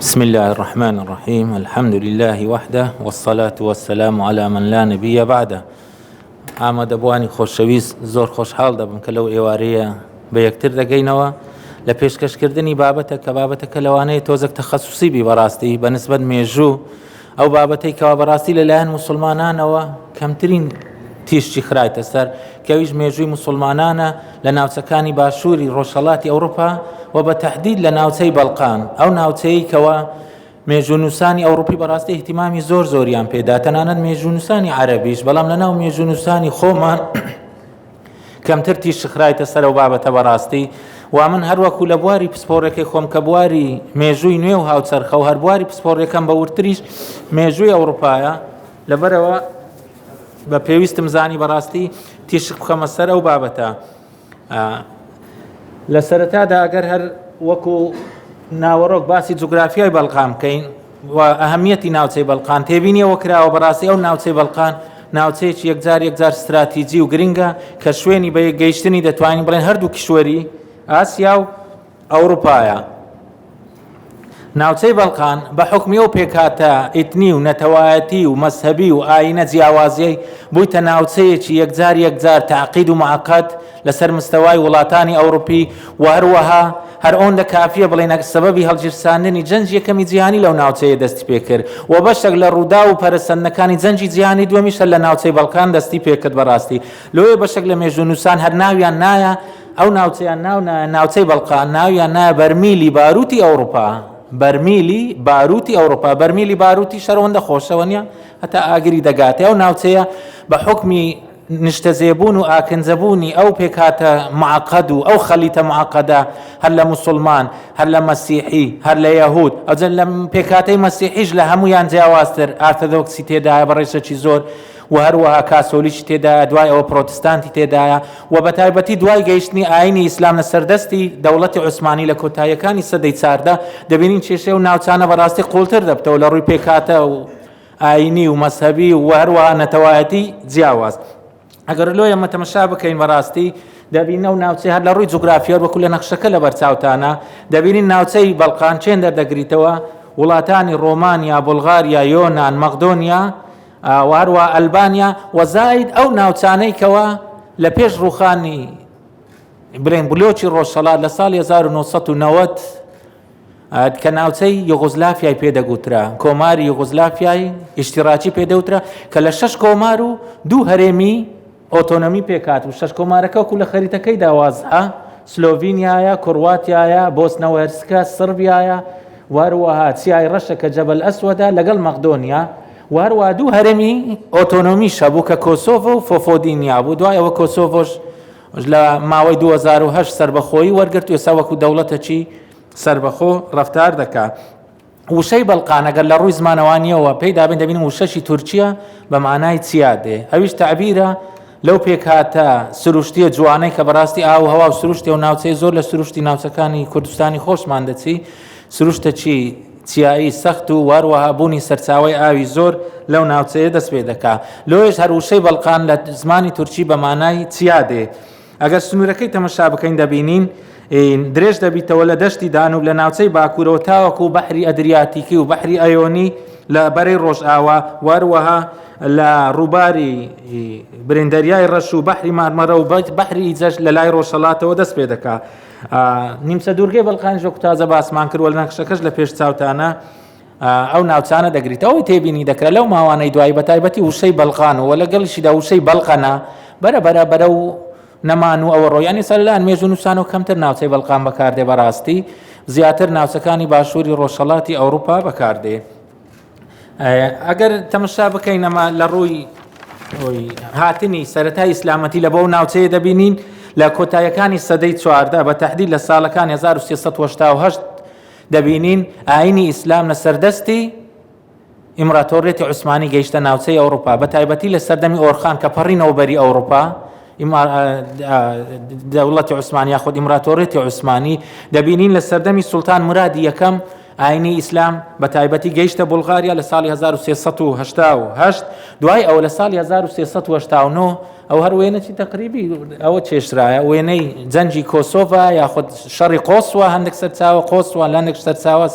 بسم اللە الرحمن الرحیم الحمد للە وحده والصلاة والسلام علی من لا نبی بعده. ئامادەبووانی خۆشەویست زۆر خۆشحاڵ دەبم کە لەو ئێوارەیە بە یەکتر دەگەینەوە لە پێشکەشکردنی بابەتە کە بابەتەکە لەوانەیە تۆزێک تەخەسوسی بی بەڕاستی بە نسبەت مێژوو ئەو بابەتەی کەوا بەڕاستی لەلایەن موسڵمانانەوە کەمترین تیشکی خرایتە سەر کەویش مێژووی موسڵمانانە لە ناوچەکانی باشووری ڕۆژهەڵاتی ئەوروپا و بە تەحدید لە ناوچەی بەڵقان ئەو ناوچەیە کەوا مێژوونووسانی ئەوروپی بەڕاستی اهتمامی زۆر زۆریان پێدا تەنانەت مێژوونووسانی عەرەبیش بەڵام لەناو مێژوونووسانی خۆمان کەمتر تیشک خرایتە سەر ئەو بابەتە بەڕاستی وا من هەروەکو لە بواری پسپۆڕەکەی خۆم کە بواری مێژووی نوێ و هاوچەرخە و هەر بواری پسپۆڕەکەم بە وردتریش مێژووی ئەوروپایە لەبەرەوە بە پێویستم زانی بەڕاستی تیشک بخەمە سەر ئەو بابەتە لە سەرەتادا ئەگەر هەر وەکو ناوەڕۆک باسی جوگرافیای بەڵقان بکەین و ئەهمیەتی ناوچەی بەڵقان تێبینی ئەوە کراوە بەڕاستی ئەو ناوچەی بەڵقان ناوچەیەکی یەکجار یەکجار ستراتیجی و گرنگە کە شوێنی بە یەکگەیشتنی دەتوانین بڵێن هەردوو کیشوەری ئاسیا و ئەوروپایە. ناوچەی بەڵقان بە حوکمی ئەو پێکهاتە ئیتنی و نەتەوایەتی و مەزهەبی و ئایینە جیاوازیەی بوویتە ناوچەیەکی یەکجار یەکجار تەعقید و معقد لەسەر مستەوای وڵاتانی ئەوروپی و هەروەها هەر ئەوەندە کافیە بڵێین سەبەبی هەڵگیرساندنی جەنگی یەکەمی جیهانی لەو ناوچەیە دەستی پێکرد و بەشێک لە ڕووداو و پەرەسەندنەکانی جەنگی جیهانی دووەمیش هەر لە ناوچەی بەڵقان دەستی پێکرد بەڕاستی لۆیە بەشێک لە مێژوونووسان هەر ناویان نایە ئەو ناوچەیان ناو نایە ناوچەی بەڵقان ناویان نایە بەرمیلی باروتی ئەوروپا بەرمیلی باروتی ئەوروپا بەرمیلی باروتی شەرەوەندە خۆشەوە نیە هەتا ئاگری دەگاتێ ئەو ناوچەیە بە حوکمی نیشتەجێبوون و ئاکنجەبوونی ئەو پێکهاتە معقد و ئەو خەلیتە معقدە هەر لە موسڵمان هەر لە مەسیحی هەر لە یەهود ئەوجە لە پێکهاتەی مەسیحیش لە هەموویان جیاوازتر ئارتەدۆکسی تێدایە بە ڕێژەکی زۆر و هەروەها کاسۆلیکی تێدایە دوای ئەوە پرۆتستانتی تێدایە و بە تایبەتی دوای گەیشتنی ئایینی ئیسلام لە سەردەستی دەوڵەتی عوسمانی لە کۆتاییەکانی سەدەی 14 دەبینین کێشەی ئەو ناوچانە بەڕاستی قوڵتر دەبتەوە لە ڕووی پێکهاتە و ئایینی و مەزهەبی و هەروەها نەتەوایەتی جیاواز. ئەگەر لۆ ئێمە تەمەشا بکەین بەڕاستی دەبینین ئەو ناوچەی هەر لە ڕووی جوگرافیەوە وەکو لە نەخشەکە لەبەر چاوتانە دەبینین ناوچەی بەڵقان چێن دەردەگریتەوە وڵاتانی ڕۆمانیا، بوڵغاریا، یۆنان، مەقدۆنیا و هەروەها ئەلبانیا و زاید ئەو ناوچانەی کەوا لە پێش ڕووخانی بڵێن بلۆکی ڕۆژهەڵات لە ساڵی 1990 کە ناوچەی یۆگۆسلافیای پێ دەگوترا، کۆماری یۆگۆسلافیای ئیشتیراکی پێ دەوترا، کە لە شەش کۆمار و دوو هەرێمی ئۆتۆنۆمی پێکهاتبوو. شەش کۆمارەکە وەکو لە خەریتەکەیدا وازحە، سلۆڤینیایە، کرواتیایە، بۆسنە و هەرسکە، سڕبیایە و هەروەها چیای ڕەشە کە جەبەل ئەسوەدە لەگەڵ مەقدۆنیا و هەروەها دوو هەرێمی ئۆتۆنۆمیش هەبوو کە کۆسۆڤۆ و فۆفۆدینیا بوو. دوای ئەوە کۆسۆڤۆش لە ماوەی 2008 سەربەخۆیی وەرگرت و ئێستا وەکو دەوڵەتەکی سەربەخۆ ڕەفتار دەکا. وشەی بەڵقان ئەگەر لە ڕووی زمانەوانییەوە پێی دابین دەبینین وشەشی تورکییە بە مانای چیا دێ ئەویش تەعبیرە لەو پێکهاتە سروشتییە جوانەی کە بەڕاستی ئاو و هەوا و سروشتی ئەو ناوچەیە زۆر لە سروشتی ناوچەکانی کوردستانی خۆشمان دەچی سروشتەکی چیایی سەخت و واروەها بوونی سەرچاوەی ئاوی زۆر لەو ناوچەیە دەست پێ دەکا لۆیش هەر وشەی بەڵقان لە زمانی تورکی بە مانای چیا دێ ئەگەر سنوورەکەی تەمەشا بکەین دەبینین درێژ دەبیتەوە لە دەشتی دانوب لە ناوچەی باکوورەوە تاوەکو بەحری ئەدریاتیکی و بەحری ئەیۆنی لە بەرەی ڕۆژئاوا و هەروەها لە ڕووباری برێن دەریای ڕەش و بەحری مارمەرە و بەحری ئیجەش لە لای ڕۆژهەڵاتەوە دەست پێ دەکا. نیمچە دوورگەی بەڵقانیش وەکو تازە باسمان کرد و لە نەخشەکەش لە پێش چاوتانە ئەو ناوچانە دەگریتەوە ئەوەی تێبینی دەکرا لەو ماوانەی دوایی بە تایبەتی وشەی بەلقان و لەگەڵیشیدا وشەی بەلقەنە بەرە بەرە بەرە و نەمان و ئەوە ڕۆ یانی سەر لەلایەن مێژوونووسانەوە کەمتر ناوچەی بەلقان بەکاردێ بەڕاستی زیاتر ناوچەکانی باشووری ڕۆژهەڵاتی ئەوروپا بەکاردێ ئەگەر تەمەشا بکەین ئەمە لە ڕووی هاتنی سەتای ئیسلامەتی لە بۆ ناوچەیە دەبینین لە کۆتایەکانی سەدەی 14 بە تهدید لە ساڵەکان 1388 دەبینین ئایینی ئیسلام لە سەردەستی ئیمراتۆریەتی عوسمانی گەیشتە ناوچەی ئەوروپا بە تایبەتی لە سەردەمی ئۆرخان کە پەڕینەوە بەری ئەوروپا دەوڵەتی عوسمانی یاخود ئیمراتۆریەتی عوسمانی دەبینین لە سەردەمی سوڵتان مرادی یەکەم. ئاینی ئیسلام بە تایبەتی گەیشتە بولغاریا لە ساڵی 1388. دوای ئەوە لە ساڵی 1389 ئەو هەر وێنەی تەقریبی ئەوە چێشرایە، وێنەی جەنگی کۆسۆڤا یاخود شەڕی قۆسوە، هەندێک سەرچاوە قۆسوە، لە هەندێک سەرچاوە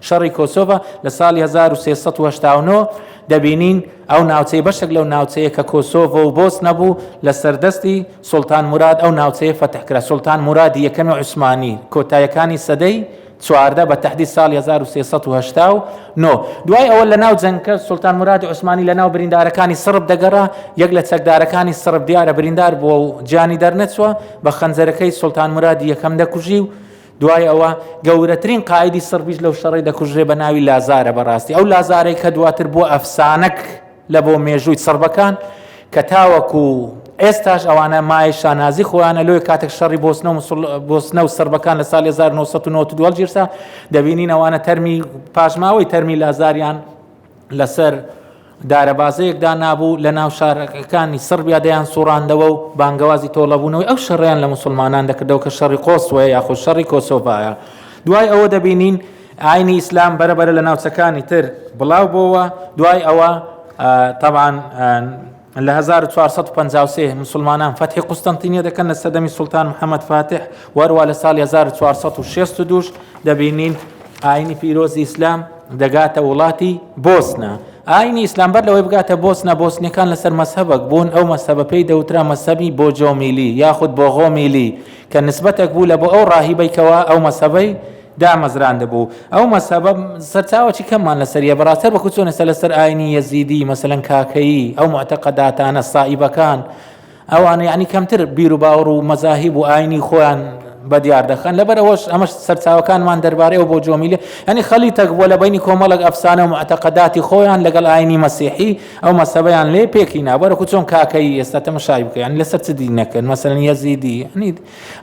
شەڕی کۆسۆڤا لە ساڵی 1389 دەبینین ئەو ناوچەی بەشێک لەو ناوچەیە کە کۆسۆڤۆ و بۆسنە بوو لە سەردەستی سوڵتان موراد ئەو ناوچەیە فەتح کرا. سوڵتان مورادی یەکەمی عوسمانی کۆتایەکانی سەدەی 14 بە تەحدید ساڵی 1389. دوای ئەوە لە ناو جەنگکە سوڵتان مورادی عوسمانی لە ناو بریندارەکانی سڕب دەگەڕا، یەک لە چەکدارەکانی سڕب دیارە بریندار بووە و گیانی دەرنەچووە، بە خەنجەرەکەی سوڵتان مورادی یەکەم دەکوژی و دوای ئەوە گەورەترین قائیدی سڕبیش لەو شەڕەی دەکوژرێ بە ناوی لازارە. بەڕاستی ئەو لازارەی کە دواتر بووە ئەفسانەک لە بۆ مێژووی سڕبەکان کە تاوەکو ئێستاش ئەوانە مایەی شانازی خۆیانە. لۆیە کاتێک شەڕی بۆسنە و بۆسنە و سڕبەکان لە ساڵی 1992 هەڵگیرسا، دەبینین ئەوانە تەرمی پاشماوەی تەرمی لازاریان لەسەر دارەبازەیەک دانابوو لە ناو شارەکانی سڕبیا دەیان سوڕاندەوە و بانگەوازی تۆڵەبوونەوەی ئەو شەڕیان لە موسڵمانان دەکردەوە کە شەڕی قۆسوەیە یاخود شەڕی کۆسۆڤایە. دوای ئەوە دەبینین ئاینی ئیسلام بەرە بەرە لە ناوچەکانی تر بڵاو بۆوە. دوای ئەوە تەبعەن لە 1453 مسلمانان فەتحی قوستەنتینیە دەکەن لە سەردەمی سوڵتان محەممەد فاتح، وەروە لە ساڵی 1462 دەبینین ئاینی پیرۆزی ئیسلام دەگاتە وڵاتی بۆسنە. ئاینی ئیسلام بەر لەوەی بگاتە بۆسنە، بۆسنیەکان لەسەر مەزهەبەک بوون، ئەو مەزهەبە پێی دەوترا مەزهەبی بۆجۆمیلی یاخود بۆغۆمیلی کە نسبەتێک بوو لە بۆ ئەو ڕاهیبەی کەوا ئەو مەزهەبەی دامەزراندبوو. ئەو مەزهەبە سەرچاوەکی کەممان لەسەریە بەڕاست، هەر وەکو چۆن ئێستا لەسەر ئاینی یەزیدی مەسەلەن کاکەیی ئەو موعتەقەداتانە سائیبەکان ئەوانە یعنی کەمتر بیر و باوەڕ و مەزاهیب و ئاینی خۆیان بە دیار دەخەن. لەبەر ئەوەش ئەمەش سەرچاوەکانمان دەربارەی ئەو بۆ جۆمیلە یعنی خەلیتەک بووە لە بینی کۆمەڵێک ئەفسانە و معتەقەداتی خۆیان لەگەڵ ئاینی مەسیحی ئەو مەسەبەیان لێ پێکینا. بەرەکو چۆن کاکەیی ئێستا تەمەشای بکە یعنی لەسەر چ دینەکەن مەسەلەن یەزیدی یعنی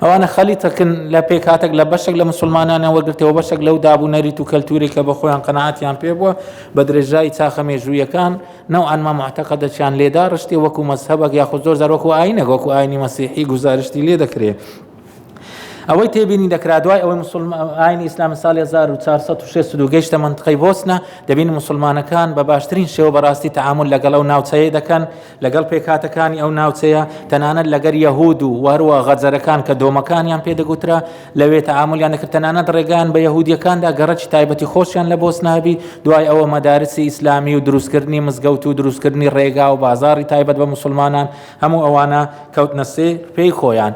ئەوانە خەلیتەکن لە پێکهاتەک لە بەشێک لە مسلمانانیان وەرگرتەوە، بەشێک لەو داب و نەریت و کەلتورێک کە بە خۆیان قەناعەتیان پێ بووە بە درێژایی چاخە مێژوویەکان نەوعەن ما موعتەقەدەکیان لێ داڕشتێ وەکو مەزهەبەک یاخود زۆر جار وەکو ئاینێک وەکو ئاینی مەسیحی گوزارشتی لێ دەکرێ. ئەوەی تێبینی دەکرا دوای ئەوەی مسلمان ئاینی ئیسلام ساڵی 1462 گەیشتە مەنتقەی بۆسنە، دەبین مسلمانەکان بە باشترین شێوە بەڕاستی تەعامول لەگەڵ ئەو ناوچەیە دەکەن، لەگەڵ پێکهاتەکانی ئەو ناوچەیە، تەنانەت لەگەر یەهود و وهەروەها غەجەرەکان کە دۆمەکانیان پێ دەگوترا، لەوێ تەعامولیان دەکرد، تەنانەت ڕێگایان بە یەهودیەکان دا گەڕەکی تایبەتی خۆشیان لە بۆسنە هەبی، دوای ئەوە مەدارسی ئیسلامی و دروستکردنی مزگەوت و دروستکردنی ڕێگا و بازاڕی تایبەت بە موسڵمانان، هەموو ئەوانە کەوتنە سێ پێی خۆیان.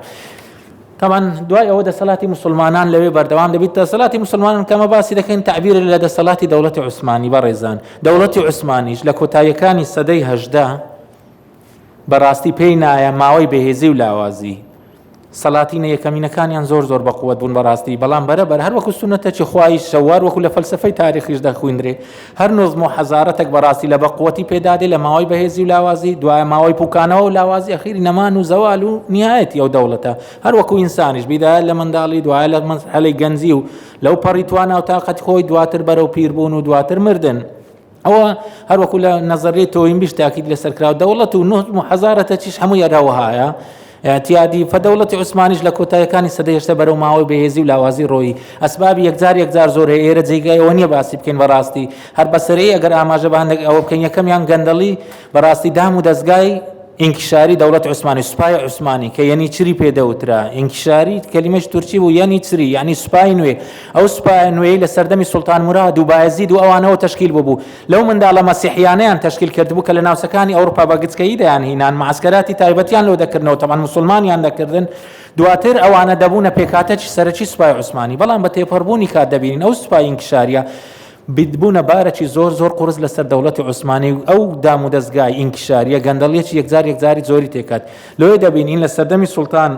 تەبعەن دوای ئەوە دەسەڵاتی موسڵمانان لەوێ بەردەوام دەبیت. دەسەڵاتی موسڵمانان کەمە باسی دەکەین تەعبیرە لە دەسەڵاتی دەوڵەتی عوسمانی. بەڕێزان دەوڵەتی عوسمانیش لە کۆتاییەکانی سەدەی 18 بەڕاستی پێی نایە ماوەی بەهێزی و لاوازی. سەلاتینە یەکەمینەکانیان زۆر زۆر بەقوت بوون بەڕاستی، بەڵام بەرە بەر هەر وەکو سونەتەکی خوایش شەوار وەکو لە فەلسفەی تاریخیش دەخویندرێ هەر نوزم و حەزارەتێک بەڕاستی لە بەقوەتی پێدادێ لە ماوەی بەهێزی و لاوازی، دوایە ماوەی پوکانەوە و لاوازی ئەخیری نەمان و زەوال و نیهایەتی ئەو دەوڵەتە. هەر وەکو ئینسانیش بیدایە لە منداڵی دوایە لە مەرحەلەی گەنجی و لەو پەڕی توانا و تاقەتی خۆی دواتر بەرەو پیربوون و دواتر مردن. ئەوە هەر وەکو لە نەزەریەی تۆینبیش تاکید لەسەر کراوە دەوڵەت و نوزم و حەزارەتەکیش هەمووی هەر هەوەهایە. اعتیادی فدەوڵەتی عوسمانیش لە کۆتایەکانی سەدەی هەشتا بەرەو ماوەی بەهێزی و لاوازی ڕۆیی. ئەسبابی یەکجار یەکجار زۆر هەیە، ئێرە جێگای ئەوە نییە باسی بکەین بەڕاستی. هەر بەسەرەی ئەگەر ئاماژە بە هەندێک ئەوە بکەین، یەکەمیان گەندەڵی، بەڕاستی دام و دەزگای ئینکیشاری دەوڵەتی عوسمانی، سوپای عوسمانی کە یەنیچری پێ دەوترا، ئینکیشاری کەلیمەش تورکی بوو، یەنیچری یعنی سوپای نوێ. ئەو سوپایە نوێی لە سەردەمی سوڵتان موراد و بایەزید و ئەوانەوە تەشکیل ببوو. لەو منداڵە مەسیحیانەیان تەشکیل کردبوو کە لە ناوچەکانی ئەوروپا بە گچکەیی دەیانهینان، معەسکەراتی تایبەتیان لۆ دەکردنەوە، تەبعەن موسڵمانیان دەکردن، دواتر ئەوانە دەبوونە پێکهاتەکی سەرەکی سوپای عوسمانی، بەڵام بە تێپەڕبوونی کات دەبینین ئەو سوپای ئینکشاریە بوونە بارەکی زۆر زۆر قورس لەسەر دەوڵەتی عوسمانی و ئەو دامودەزگای ئینکشاریە گەندەڵیەکی یەکجار یەکجاری زۆری تێکات. لۆیە دەبینین لە سەردەمی سوڵتان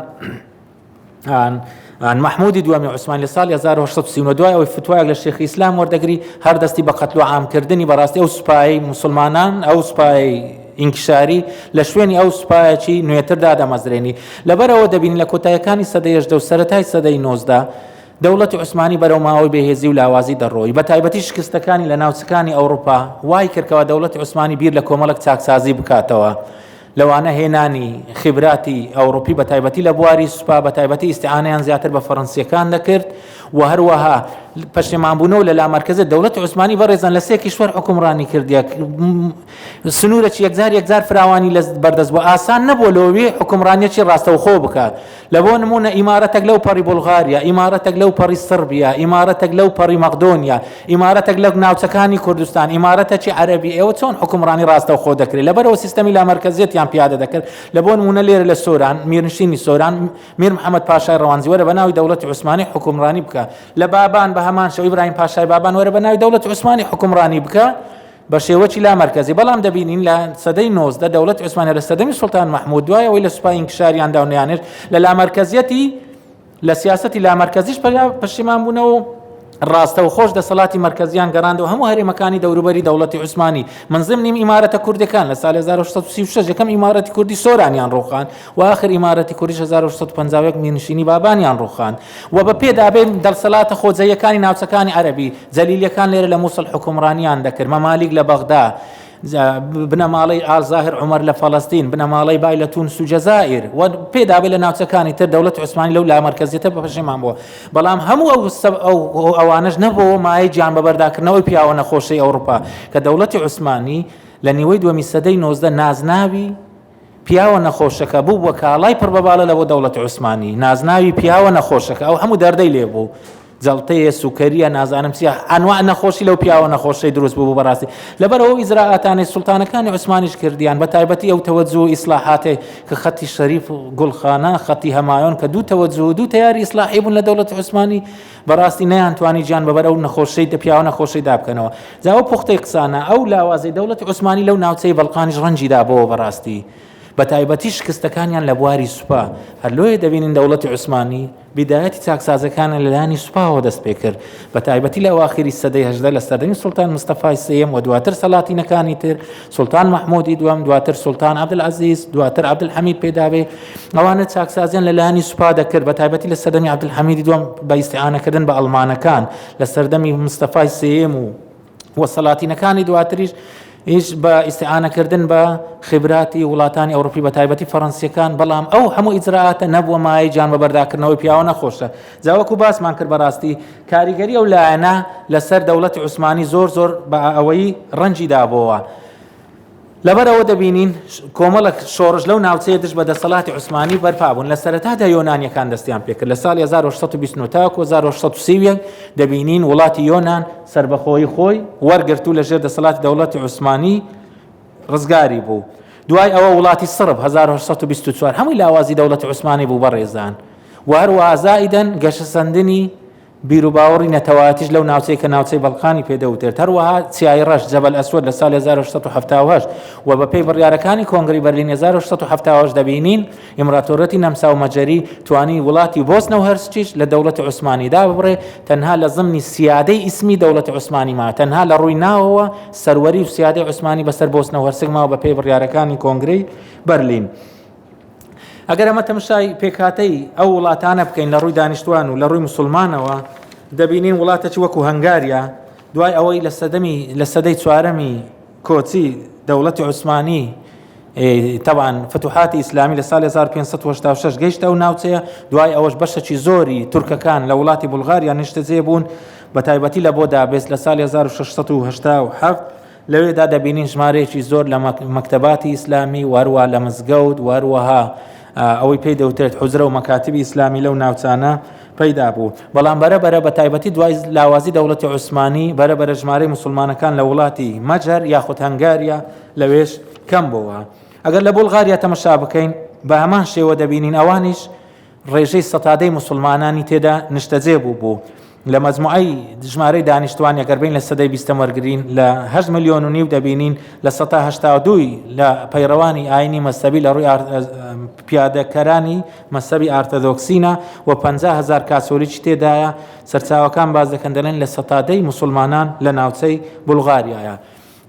ئان مەحمودی دووەمی عوسمانی لە ساڵی 1839 دوای ئەوەی فتوایەک لە شێخی ئیسلام وەردەگری هەر دەستی بە قەتل و عامکردنی بەڕاستی ئەو سوپای موسڵمانان ئەو سوپای ئینکشاری لە شوێنی ئەو سوپایەکی نوێتر دادەمەزرێنی. لەبەرئەوە دەبینین لە کۆتاییەکانی سەدەی 18 و سەرەتای سەدەی 19 دەوڵەتی عوسمانی بەرەو ماوەی بێهێزی و لاوازی دەڕۆی، بە تایبەتی شکستەکانی لە ناوچەکانی ئەوروپا وای کرد کەوا دەوڵەتی عوسمانی بیر لە کۆمەڵێک چاکسازی بکاتەوە. لەوانە هێنانی خیبراتی ئەوڕوپی بە تایبەتی لە بواری سوپا، بە تایبەتی ئیستیعانەیان زیاتر بە فەرەنسییەکان دەکرد و هەروەها پەشێمانبوونەوە لە لامەرکەزیەت دەوڵەتی عوسمانی بەڕێزان لە سێ کیشوەر حوکمڕانی کردیە سنوورەکی یەکجار یەکجار فراوانی لە بەردەست بوو ئاسان نەبووە لۆوی حوکمڕانیەکی ڕاستەوخۆ بکات لە بۆ نموونە ئیمارەتێک لەو پەڕی بولغاریا ئیمارەتێک لەو پەڕی سڕبیا ئیمارەتێک لەو پەڕی مەقدۆنیا ئیمارەتێک لە ناوچەکانی کوردستان ئیمارەتێکی عەرەبی ئێوە چۆن حوکمڕانی ڕاستەوخۆ دەکرێت لەبەرەوە سیستەمی لامەرکەزیەتیان پیادە دەکرد لە بۆ نموونە لێرە لە سۆران میرنشینی سۆران میر محەمەد پاشای ڕەواندزی وەرە بە ناوی دەوڵەتی عوسمانی حوکمڕانی بکە، لە بابان بە هەمان شێوە ئیبراهیم پاشای بابان وەرە بە ناوی دەوڵەتی عوسمانی حوکمڕانی بکە بە شێوەکی لامەرکەزی، بەڵام دەبینین لە سەدەی 19 دەوڵەتی عوسمانی لە سەردەمی سوڵتان مەحمود دوای ئەوەی لە سوپای ئینکشاریان دا و نەیانهێشت لە لامەرکەزیەتی لە سیاسەتی لامەرکەزیش پەشیمان بوونەوە و ڕاستەوخۆش دەسەڵاتی مەرکەزیان گەڕاندەوە هەموو هەرێمەکانی دەوروبەری دەوڵەتی عوسمانی من ضمنیم ئیمارەتە کوردەکان لە ساڵی 1636 یەکەم ئیمارەتی کوردی سۆرانیان ڕووخان و ئاخر ئیمارەتی کوردیش 1651 میرنشینی بابانیان ڕووخان و بە پێدا بێ دەسەڵاتە خۆجێیەکانی ناوچەکانی عەرەبی جەلیلیەکان لێرە لە موسڵ حوکمڕانیان دەکرد مەمالیک لە بەغدا بنەماڵەی ئال زاهر عومەر لە فەڵەستین، بنەماڵەی بای لە تونس و جەزائیر و پێدابێ لە ناوچەکانی تر دەوڵەتی عوسمانی لەو لامەرکەزیەتە بە پەشیمان بووە. بەڵام هەموو ئەو ئەو ئەوانەش نەبووەوە مایەی گیان بەبەرداکردنەوەی پیاوە نەخۆشەی ئەوڕوپا کە دەوڵەتی عوسمانی لە نیوەی دووەمی سەدەی 19 نازناوی پیاوە نەخۆشەکە بوو بووە کاڵای پڕ بەباڵە لە بۆ دەوڵەتی عوسمانی نازناوی پیاوە نەخۆشەکە ئەو هەموو دەردەی لێ بوو جەڵتەیە سوکەریە نازانم چیە ئەنواع نەخۆشی لەو پیاوە نەخۆشەی دروست بوو بەڕاستی لەبەر ئەو ئیجرائاتانەی سوڵتانەکانی عوسمانیش کردیان بە تایبەتی ئەو تەوەجو و ئیسلاحاتێ کە خەتی شەریف گوڵخانە خەتی هەمایۆن کە دوو تەوەجو و دوو تەیاری ئیسلاحی بوون لە دەوڵەتی عوسمانی بەڕاستی نەیانتوانی گیان بەبەر ئەو نەخۆشەی دە پیاوە نەخۆشەی دابکەنەوە جا ئەو پوختەی قسانە ئەو لاوازەی دەوڵەتی عوسمانی لەو ناوچەی بەڵقانیش ڕەنجی دابەوە بەڕاستی بە تایبەتی شکستەکانیان لە بواری سوپا هەر لۆیە دەبینین دەوڵەتی عوسمانی بیدایەتی چاکسازەکانیان لە لایەنی سوپاوە دەست پێکرد، بە تایبەتی لە ئەواخیری سەدەی 18 لە سەردەمی سوڵتان مستەفای سێیەم و دواتر سەلاتینەکانی تر، سوڵتان مەحموودی دووەم، دواتر سوڵتان عەبدولعەزیز، دواتر عەبدولحەمید پێدابێ، ئەوانە چاکسازیان لە لایەنی سوپا دەکرد، بە تایبەتی لە سەردەمی عەبدولحەمیدی دووەم بە ئیستیعانەکردن بە ئەڵمانەکان لە سەردەمی مستەفای سێیەم و و سەلاتینەکانی دواتریش هیچ بە ئیسیعانەکردن بە خبراتی وڵاتانی ئەوروپی بە تایبەتی فەڕەنسیەکان بەڵام ئەو هەموو ئیجرائاتە نەبووە مایەی گیان بەبەرداکردنەوەی پیاوە نەخۆشە جا وەکو باسمان کرد بەڕاستی کاریگەری ئەو لایەنە لەسەر دەوڵەتی عوسمانی زۆر زۆر بە ئەوەی ڕەنجی دابۆوە. لەبەر ئەوە دەبینین کۆمەڵێک شۆڕش لەو ناوچەیە دژ بە دەسەڵاتی عوسمانی بەرپا بوون. لە سەرەتادا یۆنانییەکان دەستیان پێکرد. لە ساڵی 1829 تاوەکو 1831 دەبینین وڵاتی یۆنان سەربەخۆیی خۆی وەرگرت و لەژێر دەسەڵاتی دەوڵەتی عوسمانی ڕزگاری بوو. دوای ئەوە وڵاتی سڕب 1824 هەمووی لاوازی دەوڵەتی عوسمانی بوو بەڕێزان و هەروەها زائیدەن گەشەسەندنی بیروباوەڕی نەتەوایەتیش لەو ناوچەی کە ناوچەی بەڵقانی پێ دەوترێت، هەروەها چیای ڕەش، جبل اسود، لە ساڵی 1878 و بەپێی بڕیارەکانی کۆنگرەی بەرلین 1878 دەبینین ئیمراتۆریەتی نەمسا و مەجەری توانی وڵاتی بۆسنە و هەرسکیش لە دەوڵەتی عوسمانی داببڕێ تەنها لە زمنی سیادەی ئیسمی دەوڵەتی عوسمانی ما تەنها لە ڕووی ناوەوە سەروەری و سیادەی عوسمانی بەسەر بۆسنە و هەرسک ماوە بەپێی بڕیارەکانی کۆنگرەی بەرلین. ئەگەر ئەمە تەمشای پێکهاتەی ئەو وڵاتانە بکەین لە ڕووی دانیشتوان و لە ڕووی مسلمانەوە دەبینین وڵاتەکی وەکو هەنگاریا دوای ئەوەی لە سەدەمی لە سەدەی چوارەمی کۆچی دەوڵەتی عوسمانی تەوان فتوحاتی ئیسلامی لە ساڵی 1586 گەیشتە ئەو ناوچەیە دوای ئەوەش بەشەکی زۆری تورکەکان لە وڵاتی بولغاریا نیشتەجێ بوون بە تایبەتی لە بۆدابێست لە ساڵی 1687 لەوێدا دەبینین ژمارەیەکی زۆر لە مەکتەباتی ئیسلامی و هەروەها لە مزگەوت و هەروەها ئەوەی پێی دەوترێت حوجرە و مەکاتبی ئیسلامی لەو ناوچانە پەیدا بوو. بەڵام بەرە بەرە بە تایبەتی دوای لاوازی دەوڵەتی عوسمانی بەرە بەرە ژمارەی موسڵمانەکان لە وڵاتی مەجەر یاخود هەنگاریا لەوێش کەم بۆوە. ئەگەر لە بوڵغاریا تەمەشا بکەین بە هەمان شێوە دەبینین ئەوانیش ڕێژەی سەتادەی موسڵمانانی تێدا نیشتەجێ بووبوو. لە مەجموعەی ژمارەی دانیشتووان ئەگەر بین لە سەدەی بیستەم وەرگرین لە هەشت ملیۆن و نیو دەبینین لە سەتا 82 لە پەیڕەوانی ئاینی مەزهەبی لە ڕووی پیادەکەرانی مەزهەبی ئارتەدۆکسینە و 50 هەزار کاسۆلیکی تێدایە سەرچاوەکان باس دەکەن دەڵێن لە سەتا دەی موسڵمانان لە ناوچەی بولغاریایە.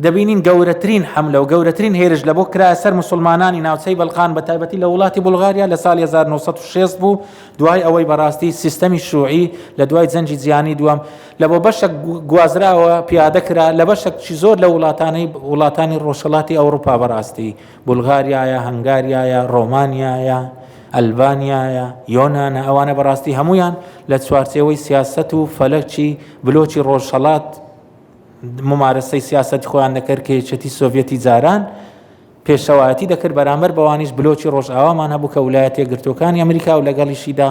دەبینین گەورەترین حەملە و گەورەترین هێرش لە بۆ کرایە سەر موسڵمانانی ناوچەی بەلقان بە تایبەتی لە وڵاتی بولغاریا لە ساڵی 1960 بوو دوای ئەوەی بەڕاستی سیستەمی شوعی لە دوای جەنگی جیهانی دووەم لە بۆ بەشێک گوازراوە پیادە کرا لە بەشێکی زۆر لە وڵاتانی وڵاتانی ڕۆژهەڵاتی ئەوروپا بەڕاستی بولغاریایە هەنگاریایە ڕۆمانیایە. ئەلبانیایە، یۆنانە، ئەوانە بەڕاستی هەموویان لە چوارچێوەی سیاسەت و فەلەکی بلۆکی ڕۆژهەڵات ممارەسەی سیاسەتی خۆیان دەکرد کە یەکێتی سۆڤیەتی جاران پێشەوایەتی دەکرد، بەرامبەر بەوانیش بلۆکی ڕۆژئاوامان هەبوو کە ولایەتە یەکگرتووەکانی ئەمریکا و لەگەڵیشیدا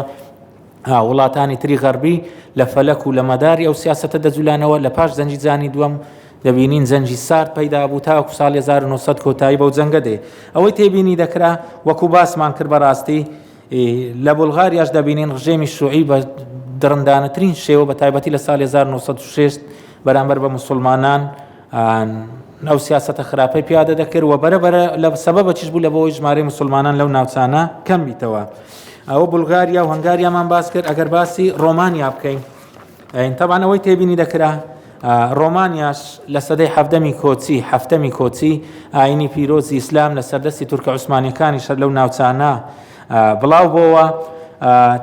وڵاتانی تری غەربی لە فەلەک و لە مەداری ئەو سیاسەتە دەجولانەوە. لە پاش جەنگی جیهانی دووەم دەبینین جەنگی سارد پەیدا بوو تاوەکو ساڵی 1900 کۆتایی بەو جەنگە دێ. ئەوەی تێبینی دەکرا وەکو باسمان کرد بەڕاستی لە بولغاریاش دەبینین ڕژێمی شوعی بە دڕندانەترین شێوە بە تایبەتی لە ساڵی 1906 بەرامبەر بە مسلمانان ئەو سیاسەتە خراپەی پیادە دەکرد و بەرە بەرە لە سەبەبەکیش بوو لە بۆی ژمارەی مسلمانان لەو ناوچانە کەم بیتەوە. ئەوە بولغاریا و هەنگاریامان باس کرد. ئەگەر باسی ڕۆمانیا بکەین تەبان ئەوەی تێبینی دەکرا ڕۆمانیاش لە سەدەی حەفدەمی کۆچی هەفتەمی کۆچی ئاینی پیرۆزی ئیسلام لە سەردەستی تورکە عوسمانیەکانی شەر لەو ناوچانە بڵاو بۆوە.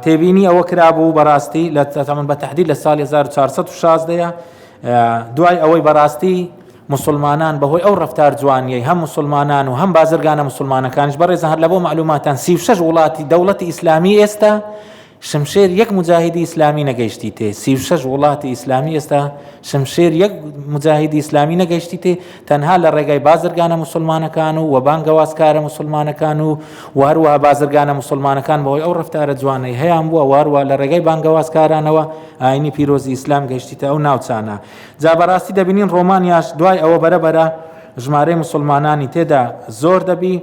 تێبینی ئەوە کرابوو بەڕاستی لە تەمەن بە تهدید لە ساڵی 1416 دوای ئەوەی بەڕاستی مسلمانان بەهۆی ئەو ڕفتار جوانیەی هەم مسلمانان و هەم بازرگانە مسلمانەکانیش بەڕێزان هەر لە بۆ معلوماتان 36 وڵاتی دەوڵەتی ئیسلامی ئێستا شمشێر یەک موجاهیدی ئیسلامی نەگەیشتیتێ، 36 وڵاتی ئیسلامی ئێستا شمشێر یەک موجاهیدی ئیسلامی نەگەیشتیتێ، تەنها لە ڕێگای بازرگانە موسڵمانەکان و و بانگەوازکارە موسڵمانەکان و و هەروەها بازرگانە موسڵمانەکان بەهۆی ئەو ڕەفتارە جوانەی هەیان بووە و هەروەها لە ڕێگای بانگەوازکارانەوە ئاینی پیرۆزی ئیسلام گەیشتیتە ئەو ناوچانە. جا بەڕاستی دەبینین ڕۆمانیاش دوای ئەوە بەرە بەرە ژمارەی موسڵمانانی تێدا زۆر دەبی،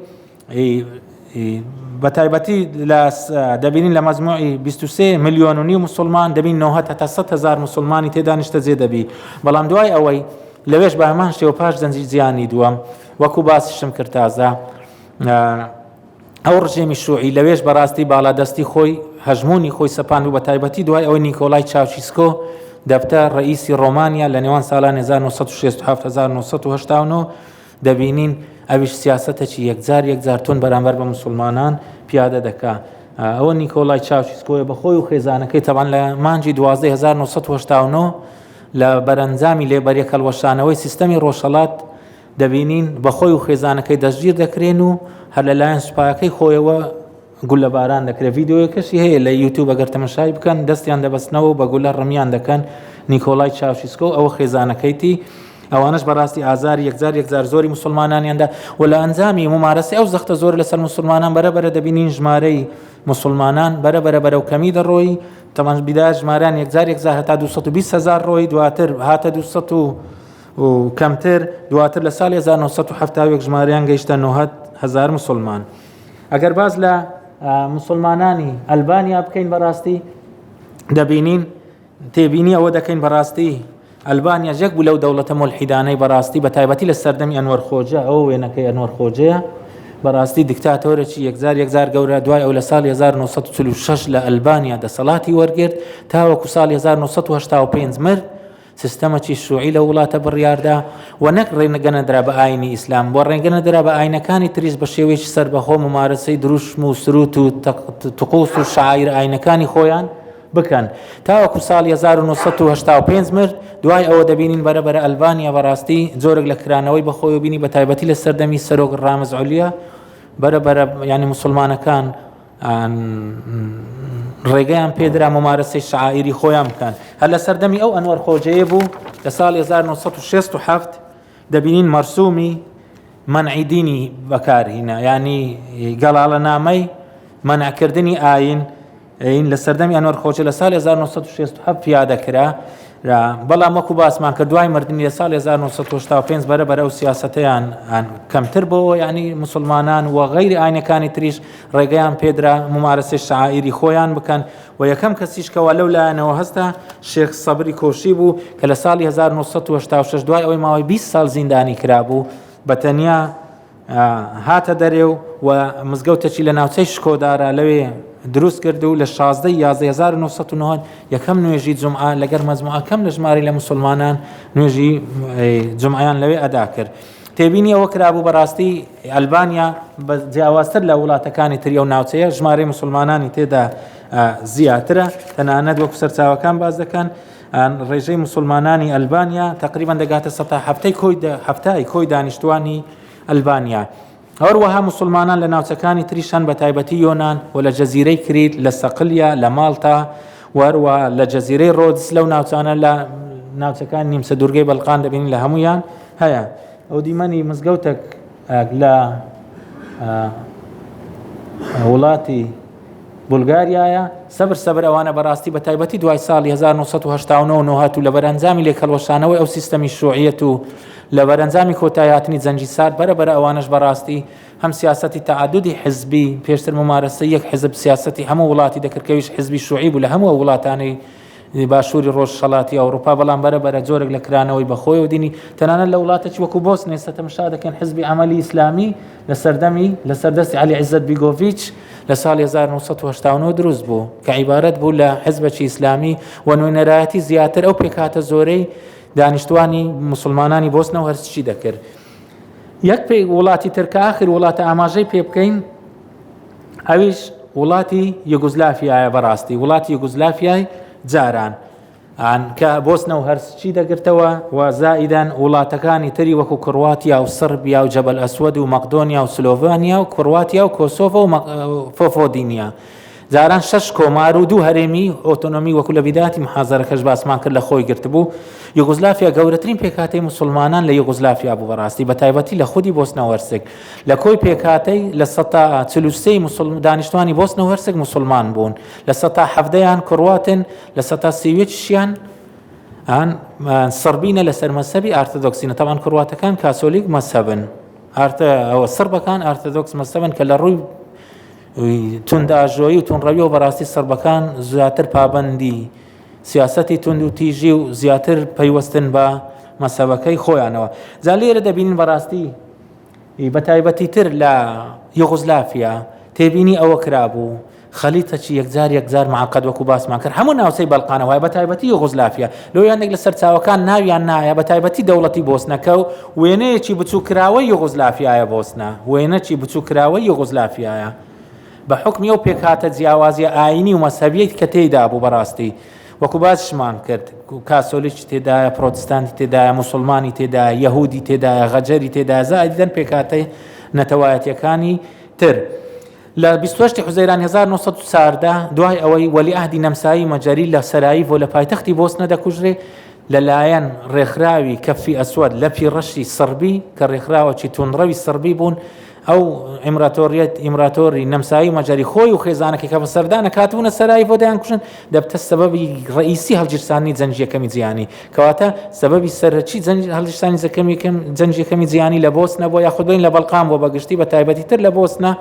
بە تایبەتی لە دەبینین لە مەجموعی 23 ملیۆن و نیو مسلمان دەبین 90 هەتا 100 هزار مسلمانی تێدا نیشتەجێ دەبی. بەڵام دوای ئەوەی لەوێش بە هەمان شێوە پاش جەنگی جیهانی دووەم وەکو باسیشم کرد تازە ئەو ڕژێمی شوعی لەوێش بەڕاستی باڵادەستی خۆی هەژمونی خۆی سەپاند و بە تایبەتی دوای ئەوەی نیکۆلای چاوشیسکۆ دەبتە ڕئیسی ڕۆمانیا لە نێوان ساڵان 1967 1989 دەبینین ئەویش سیاسەتەکی یەکجار یەکجار توند بەرامبەر بە موسڵمانان پیادە دەکا. ئەوە نیکۆلای چاوشیسکۆیە بە خۆی و خێزانەکەی تەبعەن لە مانگی 12 1989 لە بەرەنجامی لێبەریەکهەڵوەشانەوەی سیستەمی ڕۆژهەڵات دەبینین بە خۆی و خێزانەکەی دەستگیر دەکرێن و هەر لەلایەن سوپاکەی خۆیەوە گوللەباران دەکرێت، ڤیدیۆیەکەشی هەیە لە یوتیوب ئەگەر تەمەشای بکەن، دەستیان دەبەستنەوە و بە گوللە ڕمیان دەکەن، نیکۆلای چاوشیسکۆ ئەوە خێزانەکەیتی، ئەوانەش بەڕاستی ئازاری یەکجار یەکجار زۆری موسڵمانانیان دا و لە ئەنجامی مومارەسەی ئەو زەختە زۆرە لەسەر موسڵمانان بەرە بەرە دەبینین ژمارەی موسڵمانان بەرە بەرە بەرەو کەمی دەڕۆی، تەبعەن بیدایە ژمارەیان یەکجار یەکجار هەتا 220 هەزار ڕۆی، دواتر هاتە 200 و کەمتر، دواتر لە ساڵی 1971 ژمارەیان گەیشتە 90 هەزار موسڵمان. ئەگەر باس لە موسڵمانانی ئەلبانیا بکەین بەڕاستی دەبینین تێبینی ئەوە دەکەین بەڕاستی ئەلبانیا یەک بوو لەو دەوڵەتە ملحیدانەی بەڕاستی بە تایبەتی لە سەردەمی ئەنوەر خۆجە، ئەوە وێنەکەی ئەنوەر خۆجەیە، بەڕاستی دیکتاتۆرێکی یەکجار یەکجار گەورە دوای ئەو لە ساڵی 1946 لە ئەلبانیا دەسەڵاتی وەرگرت تاوەکو ساڵی 1985 مرد. سیستەمەکی شوعی لەو وڵاتە بڕیاردا و نەک ڕێگە نەدرا بە ئاینی ئیسلام و ڕێگە نەدرا بە ئاینەکانی تریش بە شێوەیەکی سەربەخۆ ممارەسەی دروشم و سروت و تقوس و شعایر ئاینەکانی خۆیان بکەن تاوەکو ساڵی 1985 مرد. دوای ئەوە دەبینین بەرە بەرە ئەلبانیا بەڕاستی جۆرێک لە کرانەوەی بەخۆی بینی بە تایبەتی لە سەردەمی سەرۆک ڕامز عولیا بەرە بەرە ینی مسلمانەکان ڕێگەیان پێدرا ممارەسەی شعائیری خۆیان بکەن. هەر لە سەردەمی ئەو ئەنوەر خۆجەیە بوو لە ساڵی 1967 دەبینین مەرسومی مەنعی دینی بەکارهینا، یعنی گەڵاڵەنامەی مەنعکردنی ئاین لە سەردەمی ئەنوەر خۆجە لە ساڵی 1967 پیادە کرا. بەڵام وەکو باسمان کرد دوای مردنی لە ساڵی 1985 بەرە بەرە ئەو سیاسەتەیان کەمتر بۆەوە، یعنی مسلمانان و غەیری ئاینەکانی تریش ڕێگەیان پێدرا ممارەسەی شعائیری خۆیان بکەن و یەکەم کەسیش کەوا لەو لایەنەوە هەستا شێخ سەبری کۆشی بوو کە لە ساڵی 1986 دوای ئەوەی ماوەی 20 ساڵ زیندانی کرابوو بە تەنیا هاتە دەرێ و مزگەوتەکی لە ناوچەی شکۆدارا لەوێ دروست کرد و لە 16 یازدە 1990 یەکەم نوێژی جومعە لەگەر مەجموعە کەم لە ژمارەی لە مسلمانان نوێژی جومعەیان لەوێ ئەدا کرد. تێبینی ئەوە کرابوو بەڕاستی ئەلبانیا بە جیاوازتر لە وڵاتەکانی تری ئەو ناوچەیە ژمارەی مسلمانانی تێدا زیاترە، تەنانەت وەکو سەرچاوەکان باس دەکەن ڕێژەی مسلمانانی ئەلبانیا تقریبا دەگاتە سەتا هەفتەی کۆی هەفتای کۆی دانیشتوانی ئەلبانیا. هەروەها موسڵمانان لە ناوچەکانی تریش هەن بەتایبەتی یۆنان و لە جەزیرەی کریت، لە سەقلیە، لە ماڵتا و هەروەها لە جەزیرەی ڕۆدس لەو ناوچانە لە ناوچەکانی نیمچە دوورگەی بەلقان دەبینین لە هەموویان هەیە. ئەو دیمەنی مزگەوتێک لە وڵاتی بولگاریایە، سەبر سەبر ئەوانە بەڕاستی بە تایبەتی دوای ساڵی 1989 و هات و لە بەرەنجامی لێکهەڵوەشانەوەی ئەو سیستەمی شوعیەت و لە بەرەنجامی کۆتایی هاتنی جەنگی سارد بەرە بەرە ئەوانەش بەڕاستی هەم سیاسەتی تەعەدودی حزبی پێشتر ممارەسەی یەک حزب سیاسەتی هەموو وڵاتی دەکرد کە ئەویش حزبی شوعی بوو لە هەموو ئەو وڵاتانەی باشووری ڕۆژهەڵاتی ئەوروپا، بەڵام بەرە بەرە جۆرێک لە کرانەوەی بەخۆیەوە دینی، تەنانەت لە وڵاتێکی وەکو بۆسنە ئێستا تەمەشا دەکەن حزبی عەمەلی ئیسلامی لە سەردەمی لەسەر دەستی عەلی عیزەت بیگۆڤیچ لە ساڵی 1989 دروست بوو کە عیبارەت بوو لە حزبێکی ئیسلامی و نوێنەرایەتی زیاتر ئەو پێکهاتە زۆرەی دانیشتوانی موسڵمانانی بۆسنە و هەرسکی دەکرد. یەک پێی وڵاتی تر کە ئاخر وڵاتە ئاماژەی پێ بکەین ئەویش وڵاتی یوگوزلافیایە بەڕاستی وڵاتی یوگوزلافیای جاران ئان کە بۆسنە و هەرسچی دەگرتەوە و زائیدەن وڵاتەکانی تری وەکو کڕواتیا و سڕبیا و جەبەل ئەسوەد و مەقدۆنیا و سلۆڤانیا و کڕواتیا و کۆسۆڤۆ و فۆفۆدینیا جاران شەش کۆمار و دوو هەرێمی ئۆتۆنۆمی وەکو لە بیدایەتی محازەرەکەش باسمان کرد لە خۆی گرتبوو. یوگۆسلافیا گەورەترین پێکهاتەی موسڵمانان لە یوگۆسلافیا بوو بەڕاستی بە تایبەتی لە خودی بۆسنە و هەرسک لە کۆی پێکهاتەی 43% دانیشتوانی بۆسنە و هەرسک موسڵمان بوون 17%یان کڕواتن 31%یان سڕبینە لەسەر مەزهەبی ئارتۆدۆکسینە تەبعەن کڕواتەکان کاسۆلیک مەزهەبن ئارتە ئەوە سڕبەکان ئارتۆدۆکس مەزهەبن کە لە ڕووی توندئاژۆیی و توندڕەویەوە بەڕاستی سڕبەکان زیاتر پابەندی سیاسەتی توند و تیژی و زیاتر پەیوەستن بە مەسەبەکەی خۆیانەوە جا لێرە دەبینین بەڕاستی بە تایبەتی تر لە یۆغۆزلافیا تێبینی ئەوە کرابوو خەلیتەکی یەکجار یەکجار معقد وەکو باسمان کرد هەموو ناوچەی بەلقانە وایە بە تایبەتی یۆغۆزلافیا لۆ هەندێک لە سەرچاوەکان ناویان نایە بە تایبەتی دەوڵەتی بۆسنەکە و وێنەیەکی بچووککراوەی یۆغۆزلافیایە بۆسنە وێنەکی بچووککراوەی یۆغۆزلافیایە بە حوکمی ئەو پێکهاتە جیاوازیە ئایینی و مەزهەبیەی کە تێیدا بوو بەڕاستی وەکو باسیشمان کرد کاسۆلیکی تێدایە پرۆتستانتی تێدایە موسڵمانی تێدایە یەهودی تێدایە غەجەری تێدایە زائیدەن پێکهاتەی نەتەوایەتیەکانی تر. لە 28 حوزەیرانی 1914 دوای ئەوەی وەلیعەهدی نەمسایی مەجەری لە سەرایڤۆ لە پایتەختی بۆسنە دەکوژرێ لەلایەن ڕێکخراوی کەفی ئەسوەد لەپی ڕەشی سڕبی کە ڕێکخراوەکی توندڕەوی سڕبی بوون ئەو ئیمراتۆریەت ئیمراتۆری نەمسایی و مەجەری خۆی و خێزانەکەی کە بە سەردانە کاتبوونە سەرایڤۆ دەیانکوژن دەبتە سەبەبی ڕئیسی هەڵگیرساندنی جەنگی یەکەمی جیهانی کەواتە سەبەبی سەرەکی جەنگ هەڵگیرسانی یەکەمی جەنگی یەکەمی جیهانی لە بۆسنە بووە یاخود بڵێین لە بەڵقان بووە بەگشتی بە تایبەتی تر لە بۆسنە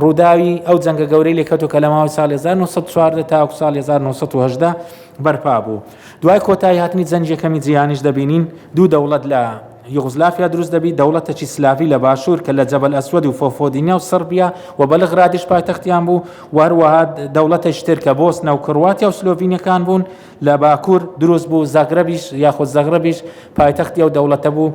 ڕووداوی ئەو جەنگە گەورەی لێکەوتو کە لە ماوەی ساڵی 1914 تاوەکو ساڵی 1918 بەرپا بوو. دوای کۆتایی هاتنی جەنگی یەکەمی جیهانیش دەبینین دوو دەوڵەت لە یوغزلافیا دروست دەبی، دەوڵەتێکی سلاڤی لە باشوور کە لە جەبەل ئەسوەد و فۆفۆدینیا و سڕبیا و بەلغرادیش پایتەختیان بوو و هەروەها دەوڵەتێکی تر کە بۆسنە و کڕواتیا و سلۆڤینیەکان بوون لە باکوور دروست بوو، زاگرەبیش یاخود زەغرەبیش پایتەختی ئەو دەوڵەتە بوو.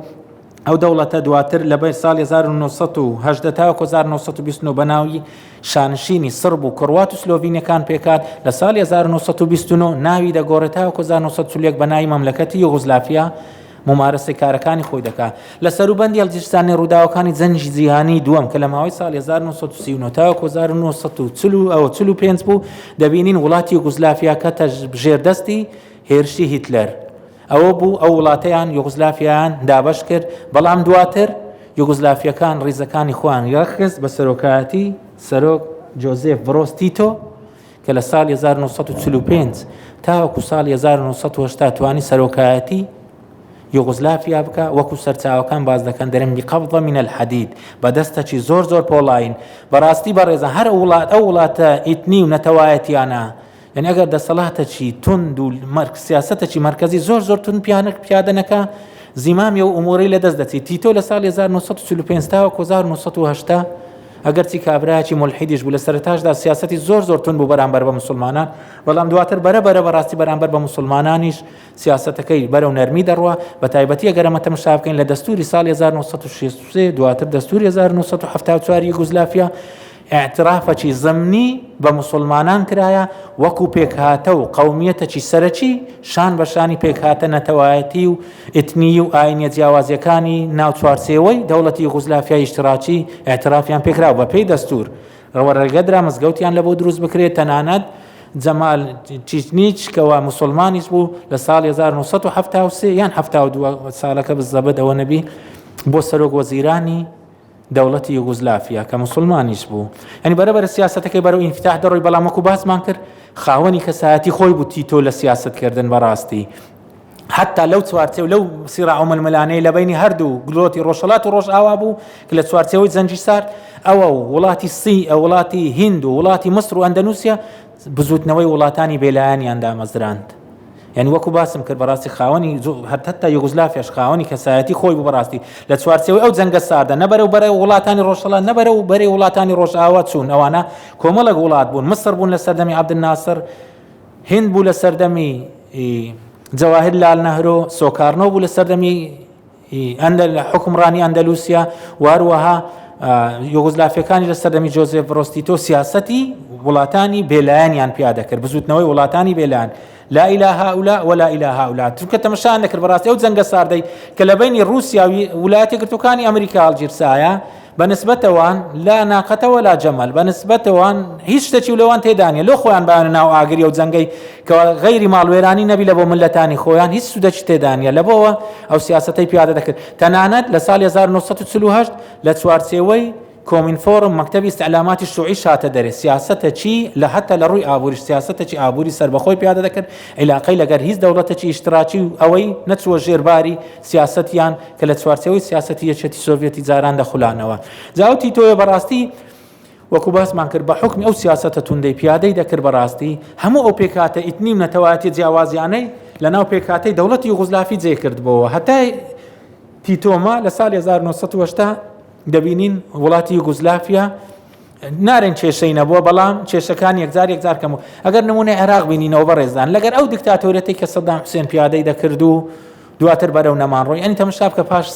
ئەو دەوڵەتە دواتر لە بەر ساڵی 1918 تاوەکو 1929 بە ناوی شانشینی سڕب و کڕوات و سلۆڤینیەکان پێکهات، لە ساڵی 1929 ناوی دەگۆڕێت تاوەکو 1941 بە ناوی مەملەکەتی یوغوسلافیا مومارەسەی کارەکانی خۆی دەکات. لە سەروبەندی هەڵگیرسانی ڕووداوەکانی جەنگی جیهانیی دووەم کە لە ماوەی ساڵی 1939 تاوەکو 1945 بوو، دەبینین وڵاتی یوگوسلافیا کەتە ژێردەستی هێرشی هیتلەر. ئەوە بوو ئەو وڵاتەیان یوگوسلافیایان دابەش کرد، بەڵام دواتر یوگوسلافییەکان ڕیزەکانی خۆیان ڕێکخست بە سەرۆکایەتی سەرۆک جۆزێف برۆز تیتۆ کە لە ساڵی 1945 تاوەکو ساڵی 1980 توانی سەرۆکایەتی یوگوسلافیا بکا وەکو سەرچاوەکان باس دەکەن دەرێن بقبضە من الحدید بە دەستەکی زۆر زۆر پۆڵاین بەڕاستی بەڕێزان هەر وڵات ئەو وڵاتە ئیتنی و نەتەوایەتیانە یعنی ئەگەر دەسەڵاتەکی توند و مەرک سیاسەتەکی مەرکەزی زۆر زۆر توند پیانە پیادە نەکا زیمامی ئەو ئومورەی لەدەست دەچێت تیتۆ لە ساڵی 1945 تاوەکو 1980 ئەگەرچی کابرایەکی مولحیدیش بوو لە سەرەتاشدا سیاسەتی زۆر زۆر توند بوو بەرامبەر بە مسلمانان بەڵام دواتر بەرە بەرە بەڕاستی بەرامبەر بە مسلمانانیش سیاسەتەکەی بەرەو نەرمی دەڕوا، بە تایبەتی ئەگەر ئەمە تەمەشا بکەین لە دەستووری ساڵی 1963 دواتر دەستووری 1974 یوگۆسلافیا. ئیعترافەکی زمنی بە موسوڵمانان کرایە وەکو پێکهاتە و قەومیەتەکی سەرەکی شان بە شانی پێکهاتە نەتەوایەتی و ئیتنیی و ئاینیە جیاوازیەکانی ناو چوارچێوەی دەوڵەتی یوغوسلافیای ئیشتراکی ئیعترافیان پێکرا و بەپێی دەستور ڕەوە ڕێگەدرا مزگەوتیان لەبۆ دروست بکرێت تەنانەت جەمال چیچنیچ کەوا موسوڵمانیش بوو لە ساڵی 1973 یان 72 ساڵەکە بزەبت ئەوە نەبی بۆ سەرۆک وەزیرانی دەوڵەتی یوگوزلافیا کە موسڵمانیش بوو یعنی بەرە بەرە سیاسەتەکەی بەرەو ئینفتاح دەڕۆی بەڵام وەکو باسمان کرد خاوەنی کەسایەتی خۆی بوو تیتۆ لە سیاسەتکردن بەڕاستی حتا لەو چوارچێو لەو سیڕا و ململانەی لە بینی هەردوو گلۆتی ڕۆژهەڵات و ڕۆژئاوا بوو کە لە چوارچێوەی جەنگی سارد ئەوە و وڵاتی سی وڵاتی هیند و وڵاتی مسر و ئەندەنووسیا بزوتنەوەی وڵاتانی بێلایەنیان دامەزراند. یانی وەکو باسم کرد بەڕاستی خاوەنی هەتا یوگوزلافیاش خاوەنی کەسایەتی خۆی بوو بەڕاستی لە چوارچێوەی ئەو جەنگە ساردە نە بەرەو بەرەو وڵاتانی ڕۆژهەڵات نە بەرەو بەرەی وڵاتانی ڕۆژئاوا چوون ئەوانە کۆمەڵێک وڵات بوون مسر بوون لە سەردەمی عەبدولناسر هند بوو لە سەردەمی جەواهر لال نەهرۆ سۆکارنۆ بوو لە سەردەمی حوکمڕانی ئەندەلوسیا و هەروەها یۆگۆسلافیەکانی لە سەردەمی جۆزێف برۆز تیتۆ سیاسەتی وڵاتانی بێلایەنیان پیادە کرد بزوتنەوەی وڵاتانی بێلایەن لا إلى هؤلاء ولا إلى هؤلاء چونکە تەمەشایان دەکرد بەڕاستی ئەو جەنگە ساردەی کە لە بینی رووسیا و وڵاتە یەکگرتووەکانی ئەمریکا هەڵگیرسایە بە نسبەتەوان لا ناقەتە ولا جەمەل بە نسبەتەوان هیچ شتێکی لەوان تێدا نیە لۆ خۆیان بایانە ناو ئاگری ئەو جەنگەی کە غەیری ماڵوێرانی نەبی لە بۆ ملەتانی خۆیان هیچ سوودەکی تێدا نیە لە بۆوە ئەو سیاسەتەی پیادە دەکرد تەنانەت لە ساڵی 1948 لە چوارچێوەی کۆمینفۆرم مەکتەبی ئیستعلاماتی شوعیش هاتە دەرێ سیاسەتەکی لە هەتا لە ڕووی ئابووریش سیاسەتەکی ئابووری سەربەخۆی پیادە دەکرد عیلاقەی لەگەر هیچ دەوڵەتەکی ئیشتراکی و ئەوەی نەچووە ژێر باری سیاسەتیان کە لە چوارچێوەی سیاسەتی یەکێتی سۆڤیەتی جاران دەخولانەوە. جا ئەو تیتۆیە بەڕاستی وەکو باسمان کرد بە حوکمی ئەو سیاسەتە توندەی پیادەی دەکرد بەڕاستی هەموو ئەو پێکهاتە ئیتنی و نەتەوایەتیە جیاوازیانەی لە ناو پێکهاتەی دەوڵەتی یوغوسلافی جێ کردبۆوە هەتای تیتۆما لە ساڵی 1980 دەبینین وڵاتی یوگوسلافیا نارێن کێشەی نەبووە بەڵام کێشەکان یەکجار یەکجار کەم و ئەگەر نمونەی عێراق بینینەوە بەڕێزان لەگەر ئەو دیکتاتۆریەتەی کە سەدام حوسێن پیادەی دەکرد و دواتر بەرەو نەمان ڕۆی ئەنی تەمەشا بکە پاش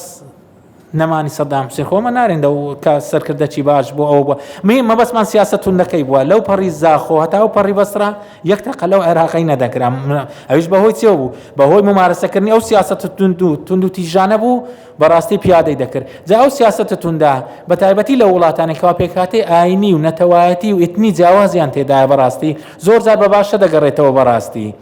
نەمانی سەدام حوسێن خۆمە نارێن دە کە سەرکردەکی باش بۆ ئەو بووە مهم مەبەستمان سیاسەت توندەکەی بووە لەو پەڕی زاخۆ هەتا ئەو پەڕی بەسرا یەک تەقە لەو عێراقەی نەدەکرا ئەویش بەهۆی چێ بوو بەهۆی ممارەسەکردنی ئەو سیاسەت توند و توند و تیژانە بوو بەڕاستی پیادەی دەکرد. جا ئەو سیاسەتە توندە، بە تایبەتی لە وڵاتانێک کەوا پێکهاتەی ئایینی و نەتەوایەتی و ئیتنی جیاوازیان تێدایە بەڕاستی زۆر جار بە باشە دەگەڕێتەوە بەڕاستی.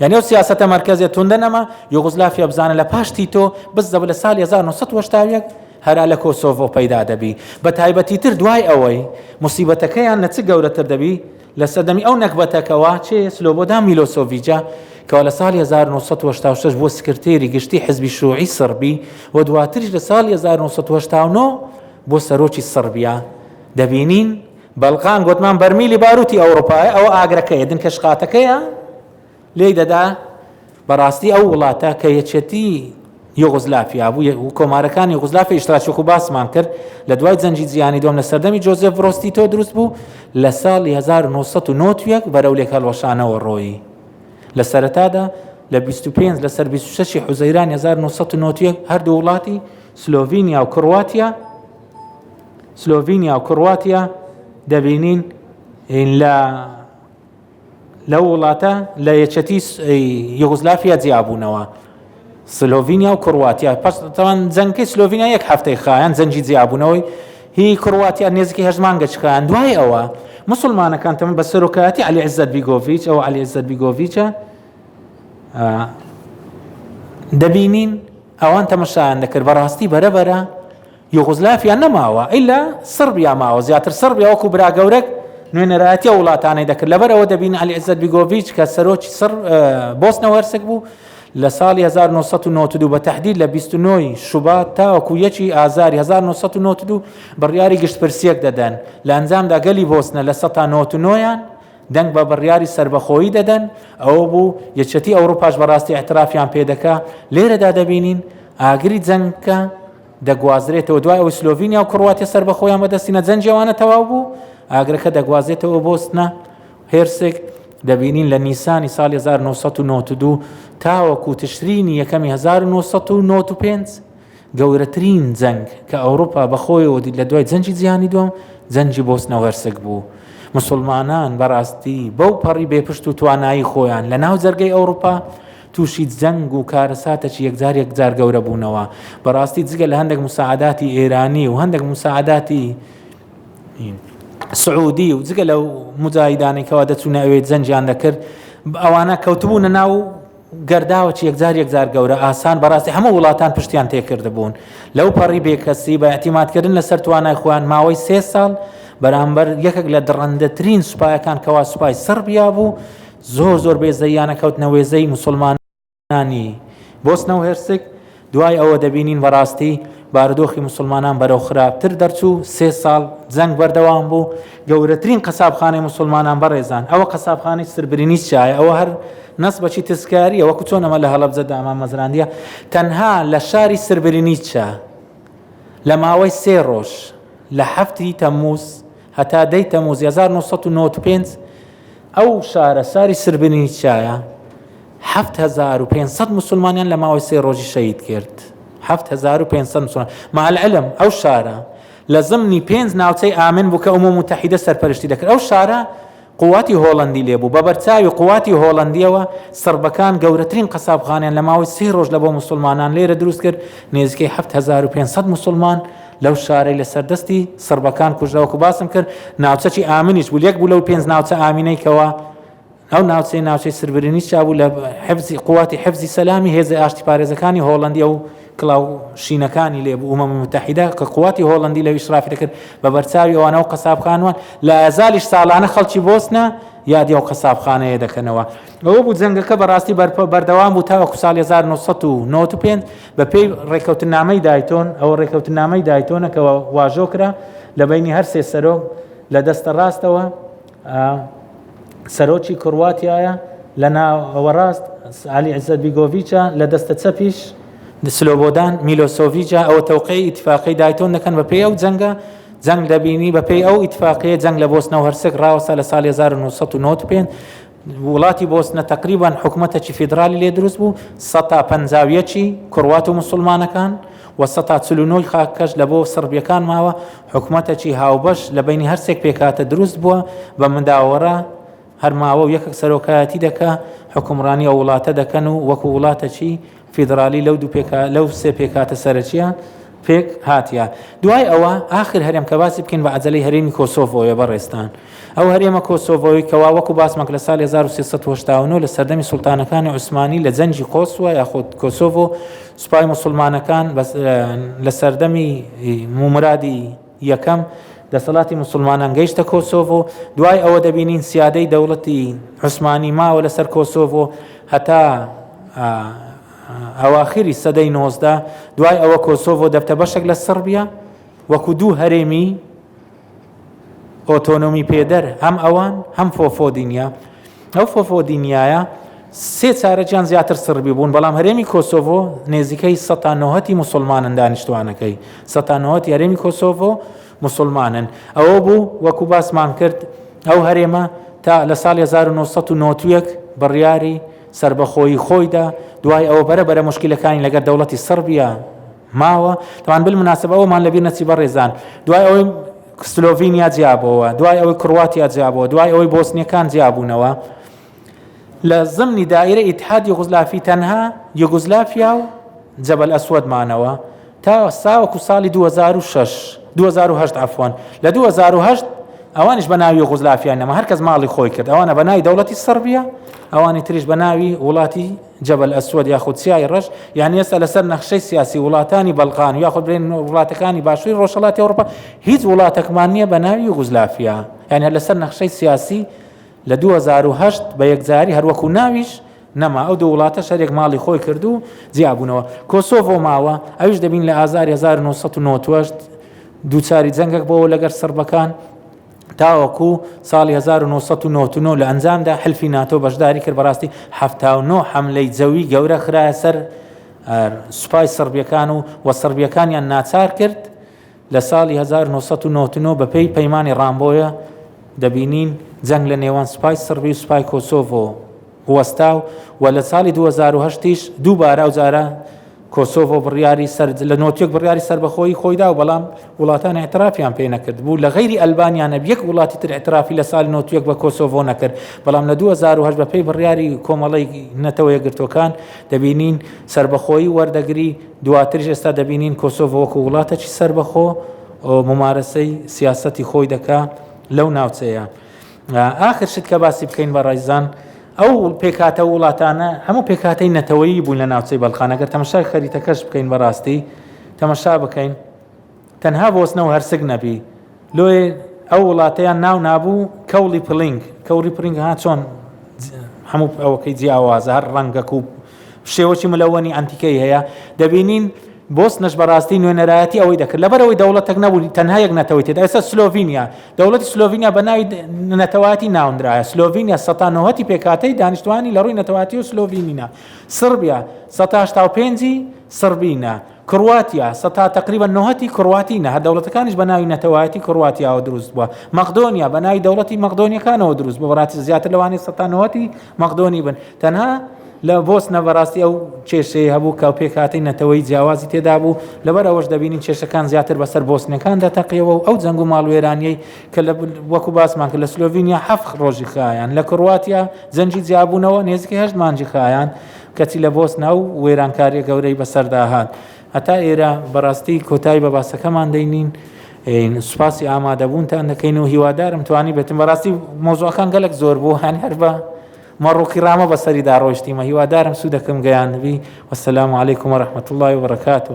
یانی ئەو سیاسەتە مەرکەزیە توندە نەما، یۆگۆسلافیا بزانە لە پاش تیتۆ بزەبت لە ساڵی 1981 هەرا لە کۆسۆڤۆ پەیدا دەبی. بە تایبەتی تر دوای ئەوەی موسیبەتەکەیان لە چ گەورەتر دەبی، لە سەردەمی ئەو نەگبەتەکەوە چێ سلۆبۆدان میلۆسۆڤیجە کەوا لە ساڵی 1986 بووە سکرتێری گشتی حزبی شوعی سڕبی و دواتریش لە ساڵی 1989 بۆ سەرۆکی سڕبیا دەبینین بەلقان گوتمان بەرمیلی باروتی ئەوروپایە ئەوە ئاگرەکەیە دنکە شقاتەکەیە لێی دەدا، بەڕاستی ئەو وڵاتە کە یەکێتی یۆغۆسلافیا بوو و کۆمارەکانی یۆغۆسلافیا ئیشتراکی وەکو باسمان کرد لە دوای جەنگی جیهانی دووەم لە سەردەمی جۆزێف برۆز تیتۆ دروست بوو لە ساڵی 1991 بەرەو لێکهەڵوەشانەوە ڕۆیی لە سەرەتادا لە 25 لەسەر 26 حوزەیرانی 1991 هەردوو وڵاتی سلۆڤینیا و کرواتیا سلۆڤینیا و کرواتیا دەبینین لە لەو وڵاتە لە یەکێتی یۆگۆسلافیا جیابوونەوە سلۆڤینیا و کرواتیا پس تەوان جەنگەکەی سلۆڤینیا یەک هەفتەی خایان جەنگی جیابوونەوەی هی کرواتیا نێزیکی هەشت مانگە خایان دوای ئەوە مسلمانەکان تەمە بە سەرۆکایەتی عەلی عزەت بیگۆڤیچ ئەو عەلی عزەت بیگۆڤیچە دەبینین ئەوان تەمەشایان دەکرد بەڕاستی بەرەبەرە یوغوسلافیا نەماوە ئیلا سڕبیا ماوە زیاتر سڕبیا وەکو برا گەورەک نوێنەرایەتی ئەو وڵاتانەی دەکرد لەبەر ئەوە دەبین عەلی عزەت بیگۆڤیچ کە سەرۆکی سڕ بۆسنە و هەرسک بوو لە ساڵی 1992 بە تەحدید لە 29 شوبات تاوەکو یەکی ئازاری 1992 بڕیاری گشتپرسیەک دەدەن لە ئەنجامدا گەلی بۆسنە لە سەتا 99یان دەنگ بە بڕیاری سەربەخۆیی دەدەن، ئەوە بوو یەکێتی ئەوڕوپاش بەڕاستی ئیعترافیان پێ دەکا، لێرەدا دەبینین ئاگری جەنگکە دەگوازرێتەوە دوای ئەوەی سلۆڤینیا و کڕواتیا سەربەخۆیان بەدەستینە جەنگی ئەوانە تەواو بوو ئاگرەکە دەگوازێتەوە بۆسنە هێرسک دەبینین لە نیسانی ساڵی 1992 تاوەکو تشرینی یەکەمی 1995 گەورەترین جەنگ کە ئەوروپا بەخۆیەوە دیت لە دوای جەنگی جیهانی دووەم جەنگی بۆسنە و هەرسک بوو. موسڵمانان بەڕاستی بەو پەڕی بێ پشت و توانایی خۆیان لە ناو جەرگەی ئەوڕوپا تووشی جەنگ و کارەساتەکی یەکجار یەکجار گەورە بوونەوە. بەڕاستی جگە لە هەندێک موساعەداتی ئێرانی و هەندێک موساعەداتی سعودی و جگە لەو موجاهیدانەی کەوا دەچوونە ئەوێ جەنگیان دەکرد ئەوانە کەوتبوونە ناو گەرداوەکی یەکجار یەکجار گەورە ئاسان بەڕاستی هەموو وڵاتان پشتیان تێکردبوون لەو پەڕی بێکەسی بە ئیعتیمادکردن لەسەر توانای خۆیان ماوەی سێ ساڵ بەرامبەر یەکێک لە دڕندەترین سوپایەکان کەوا سوپای سڕبیا بوو زۆر زۆر بێزەیانە کەوتنە وێزەی موسڵمانانی بۆسنە و هێرسک دوای ئەوە دەبینین بەڕاستی بارودۆخی موسڵمانان بەرەو خراپتر دەرچوو، سێ ساڵ جەنگ بەردەوام بوو، گەورەترین قەسابخانەی موسڵمانان بەڕێزان ئەوە قەسابخانەی سربرینیچایە، ئەوە هەر نەسبەکی تزکاریە وەکو چۆن ئەمە لە هەڵەبجە دامامەزراندیە، تەنها لە شاری سربرینیچا لە ماوەی سێ ڕۆژ لە حەفتی تەموز هەتا دەی تەموز 1995 ئەو شارە شاری سربرینیچایە 7500 موسڵمانیان لە ماوەی سێ ڕۆژی شەهید کرد 7500 مسلمان مع العلم ئەو شارە لە زمنی پێنج ناوچەی ئامن بوو کە ئومم متحیدە سەرپەرشتی دەکرد ئەو شارە قوواتی هۆڵەندی لێ بوو بە بەرچاوی قوواتی هۆڵەندیەوە سڕبەکان گەورەترین قەسابخانیان لە ماوەی سێ ڕۆژ لە بۆ مسلمانان لێرە دروست کرد نێزیکەی 7500 مسلمان لەو شارەی لە سەردەستی سڕبەکان کوژرا وەکو باسم کرد ناوچەکی ئامنیش بوو یەک بوو لەو پێنج ناوچە ئامینەی کەوا ئەو ناوچەیە ناوچەی سربرینیچا بوو لە حفزی قوواتی حفزی سەلامی هێزە ئاشتی پارێزەکانی هۆڵەندی ئەو کڵاو شینەکانی لێ بوو ئومەمی موتەحیدە کە قوواتی هۆڵەندی لەوی ئیشرافی دەکرد بە بەرچاوی ئەوانە و قەسابخانوان لە ئەزالیش ساڵانە خەڵکی بۆسنە یادی ئەو قەسابخانەیە دەکەنەوە ئەوە بوو جەنگەکە بەڕاستی بەردەوام بوو تاوەکو ساڵی 1995 بە پێی ڕێککەوتنامەی دایتۆن ئەوە ڕێککەوتنامەی دایتۆنە کە واژۆ کرا لە بەینی هەر سێ سەرۆک لە دەستە ڕاستەوە سەرۆکی کرواتیایە، لە ناوەڕاست عەلی عیزەت بیگۆڤیچە، لە دەستە چەپیش سلۆبۆدان میلۆسۆڤیچە، ئەوە تەوقیعی ئیتفاقیەی دایتۆن دەکەن بە پێی ئەو جەنگە جەنگ دەبینی بە پێی ئەو ئیتفاقیە جەنگ لە بۆسنە و هەرسک ڕاوەستا لە ساڵی 1995 وڵاتی بۆسنە تەقریبەن حکومەتەکی فیدرالی لێ دروست بوو سەتا پەنجاویەکی کروات و موسڵمانەکان و سەتا 49 خاکەش لە بۆ سڕبیەکان ماوە حکومەتەکی هاوبەش لە بەینی هەرسێک پێکهاتە دروست بووە بە مداوەرە هەر ماوە و یەکێک سەرۆکایەتی دەکا حوکمڕانی ئەو وڵاتە دەکەن و وەکو وڵاتەکی فیدرالی لەو دوو پێکا لەو سێ پێکهاتە سەرەکیە پێک هاتیە دوای ئەوە ئاخر هەرێم کە باسی بکەین بە عەجەلەی هەرێمی کۆسۆڤۆیە بەڕێزتان ئەو هەرێمە کۆسۆڤۆی کەوا وەکو باسمان کرد لە ساڵی 1389 لە سەردەمی سوڵتانەکانی عوسمانی لە جەنگی قۆسوە یاخود کۆسۆڤۆ سوپای موسڵمانەکان لە سەردەمی مومرادی یەکەم دەسەڵاتی موسڵمانان گەیشتە کۆسۆڤۆ دوای ئەوە دەبینین سیادەی دەوڵەتی عوسمانی ماوە لەسەر کۆسۆڤۆ هەتا ئەواخری سەدەی 19 دوای ئەوە کۆسۆڤۆ دەبتە بەشێک لە سڕبیا وەکو دوو هەرێمی ئۆتۆنۆمی پێدەر هەم ئەوان هەم فۆفۆدینیا ئەو فۆفۆدینیایە سێ چارەکیان زیاتر سڕبی بوون بەڵام هەرێمی کۆسۆڤۆ نێزیکەی سەتا نۆهەتی موسڵمانن دانیشتوانەکەی سەتا نۆهەتی هەرێمی کۆسۆڤۆ موسڵمانن ئەوە بوو وەکو باسمان کرد ئەو هەرێمە تا لە ساڵی 1991 بڕیاری سربەخۆیی خۆیدا دوای ئەوە بەرە بەرە مشکلەکانی لەگەر دەوڵەتی سڕبیا ماوە تەوان بالمناسبە ئەومان لەبیر نەچی بەڕێزان دوای ئەوەی سلۆڤینیا جیابەوە دوای ئەوەی کرواتیا جیابەوە دوای ئەوەی بۆسنیەکان جیابوونەوە لە زمنی دائرە ئیتحاد یوغزلافی تەنها یوگوزلافیا و جەبەل ئەسوەد مانەوە تا ساوەکو ساڵی 2006 2008 عفوان لە 2008 ئەوانیش بە ناوی یوغزلافیا نەما هەرکەس ماڵی خۆی کرد ئەوانە بە ناوی دەوڵەتی سڕبیا ئەوانی تریش بە ناوی وڵاتی جەبەل ئەسوەد یاخود چیای ڕەش یان ئێستا لەسەر نەخشەی سیاسی وڵاتانی بەلقان یاخود بڵێن وڵاتەکانی باشووری ڕۆژهەڵاتی ئەوروپا هیچ وڵاتێکمان نییە بە ناوی یوگوزلافیا یان هەر لەسەر نەخشەی سیاسی لە 2008 بە یەکجاری هەروەکو ناویش نەما ئەو دوو وڵاتە شەرێک ماڵی خۆی کرد و جیابوونەوە کۆسۆڤۆ ماوە ئەویش دەبین لە ئازاری 1998 دووچاری جەنگێک بۆەوە لەگەر سڕبەکان تاوەکو ساڵی 1999 لە ئەنجامدا حلفی ناتۆ بەشداری کرد بەڕاستی 79 حملەی جەوی گەورە خرایە سەر سوپای سڕبیەکان و وە سڕبیەکانیان ناچار کرد لە ساڵی 1999 بەپێی پەیمانی ڕامبۆیە دەبینین جەنگ لە نێوان سوپای سڕبی و سوپای کۆسۆڤۆ وەستا و لە ساڵی 2008 یش دووبارە ئەو جارە کۆسۆڤۆ بڕیاری سەر لە نۆتیەک بڕیاری سەربەخۆیی خۆیدا و بەڵام وڵاتان اعترافیان پێ نەکرد بوو لە غەیری ئەلبانیا نەب یەک وڵاتی تر اعترافی لە سالی نۆتیەک بە کۆسۆڤۆ نەکرد بەڵام لە 2008 بە پێی بڕیاری کۆمەڵەی نەتەوە یەکگرتووەکان دەبینین سەربەخۆیی وەردەگری دواتریش ئێستا دەبینین کۆسۆڤۆ وەکو وڵاتەکی سەربەخۆ ممارەسەی سیاسەتی خۆی دەکا لەو ناوچەیە. ئاخر شت کە باسی بکەین بە ڕایزان ئەو پێکهاتە و وڵاتانە هەموو پێکهاتەی نەتەوەیی بوون لە ناوچەی بەڵقان ئەگەر تەمەشای خەریتەکەش بکەین بەڕاستی تەمەشا بکەین تەنها بۆسنە و هەرسک نەبی لۆیێ ئەو وڵاتەیان ناو نابوو کەوڵی پڵینگ کەوڵی پرینگ ها چۆن هەموو ئەوەکەی جیاوازە هەر ڕەنگەک و شێوەکی ملەوەنی ئەنتیکەی هەیە دەبینین بۆسنەش بەڕاستی نوێنەرایەتی ئەوەی دەکرد لەبەرئەوەی دەوڵەتەک نەبوو تەنها یەک نەتەوەی تێدا ئێستا سلۆڤینیا دەوڵەتی سلۆڤینیا بە ناوی نەتەوایەتی ناونرایە سلۆڤینیا سەتا نۆهەتی پێکهاتەی دانیشتوانی لە ڕووی نەتەوایەتی و سلۆڤینینە سڕبیا سەتا هەشتا و پێنجی سڕبینە کرواتیا سەتا تقریبا نۆهەتی کرواتینە هەر دەوڵەتەکانیش بە ناوی نەتەوایەتی کرواتیاوە دروست بووە مەقدۆنیا بە ناوی دەوڵەتی مەقدۆنیەکانەوە دروست بووە بەڕاستی زیاتر لەوانەیە سەتا نۆهەتی مەقدۆنی بن تەنها لە بۆسنە بەڕاستی ئەو کێشەیە هەبوو کە پێکهاتەی نەتەوەیی جیاوازی تێدا بوو، لەبەر ئەوەش دەبینین کێشەکان زیاتر بەسەر بۆسنیەکاندا تەقیەوە و ئەو جەنگ و ماڵوێرانیەی کە لە وەکو باسمان کرد لە سلۆڤینیا حەفت ڕۆژی خایان، لە کڕواتیا جەنگی جیابوونەوە نێزیکەی هەشت مانگی خایان، کەچی لە بۆسنە ئەو وێرانکاریە گەورەی بەسەردا هات. هەتا ئێرە بەڕاستی کۆتایی بە باسەکەمان دەینین. سوپاسی ئامادەبوونتان دەکەین و هیوادارم توانیبێتم بەڕاستی مەوزوعەکان گەلەک زۆر بوو هەن هەر بە مەڕوکی ڕامە بەسەریدا ڕۆیشتیمە هیوادارم سوودەکەم گەیاندبی والسلام علیکم ورحمة اللە وبرکاته.